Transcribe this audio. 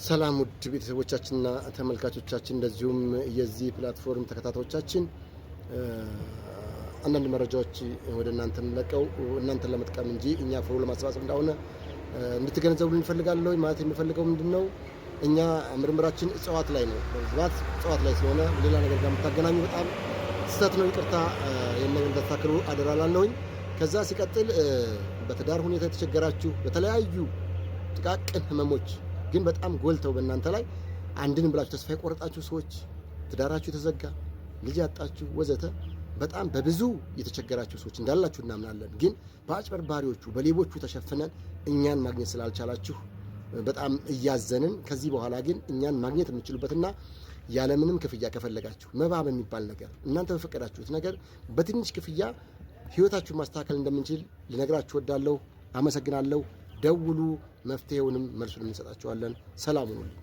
ሰላም ውድ ቤተሰቦቻችንና ተመልካቾቻችን እንደዚሁም የዚህ platform ተከታታዮቻችን፣ አንዳንድ መረጃዎች ወደ እናንተ የምንለቀው እናንተን ለመጥቀም እንጂ እኛ follow ለማሰባሰብ እንዳልሆነ እንድትገነዘቡ እንፈልጋለሁ። ማለት የምፈልገው ምንድን ነው? እኛ ምርምራችን እጽዋት ላይ ነው። በብዛት እጽዋት ላይ ስለሆነ ሌላ ነገር ጋር የምታገናኙ በጣም ስህተት ነው። ይቅርታ፣ ይህን ነገር እንዳታክሉ አደራ ላለሁኝ። ከዛ ሲቀጥል በትዳር ሁኔታ የተቸገራችሁ፣ በተለያዩ ጥቃቅን ህመሞች ግን በጣም ጎልተው በእናንተ ላይ አንድን ብላችሁ ተስፋ የቆረጣችሁ ሰዎች፣ ትዳራችሁ የተዘጋ፣ ልጅ ያጣችሁ፣ ወዘተ በጣም በብዙ የተቸገራችሁ ሰዎች እንዳላችሁ እናምናለን። ግን በአጭበርባሪዎቹ በሌቦቹ ተሸፍነን እኛን ማግኘት ስላልቻላችሁ በጣም እያዘንን፣ ከዚህ በኋላ ግን እኛን ማግኘት የምትችሉበትና ያለምንም ክፍያ ከፈለጋችሁ መባ በሚባል ነገር እናንተ በፈቀዳችሁት ነገር በትንሽ ክፍያ ህይወታችሁን ማስተካከል እንደምንችል ልነግራችሁ እወዳለሁ። አመሰግናለሁ። ደውሉ። መፍትሄውንም መልሱንም እንሰጣችኋለን። ሰላም ሁኑልኝ።